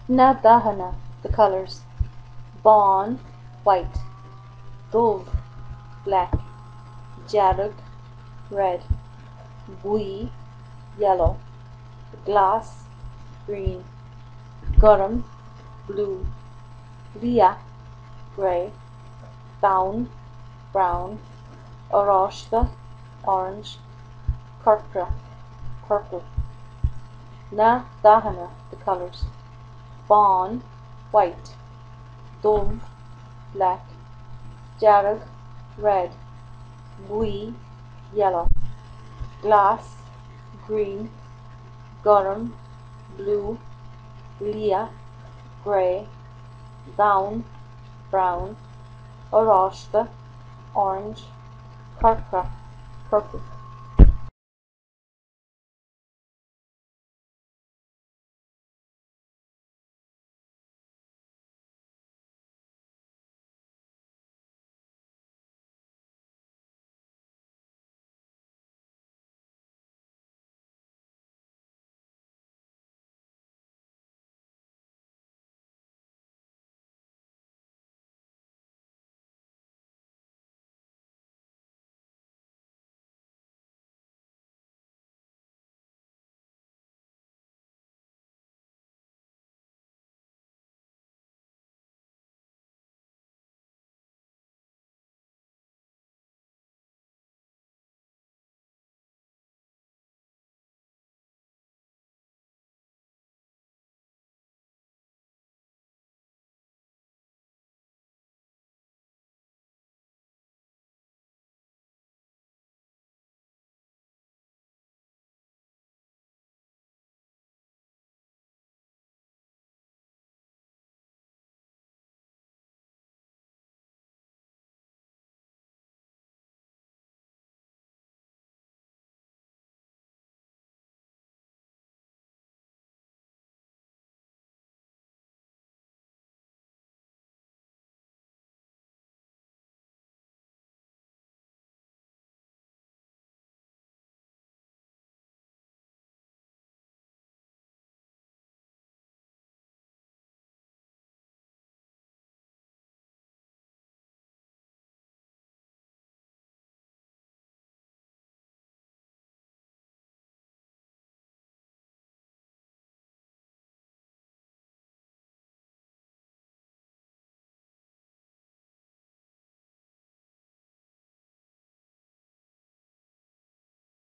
Na dathanna, the colours. Bán, white. Dubh, black. Dearg, red. Buí, yellow. Glas, green. Gorm, blue. Liath, grey. Donn, brown. Oráiste, orange. Corcra, purple. Na dathanna, the colours. Bán, white. Dubh, black. Dearg, red. Buí, yellow. Glas, green. Gorm, blue. Liath, grey. Donn, brown. Oráiste, orange. Corcra, purple.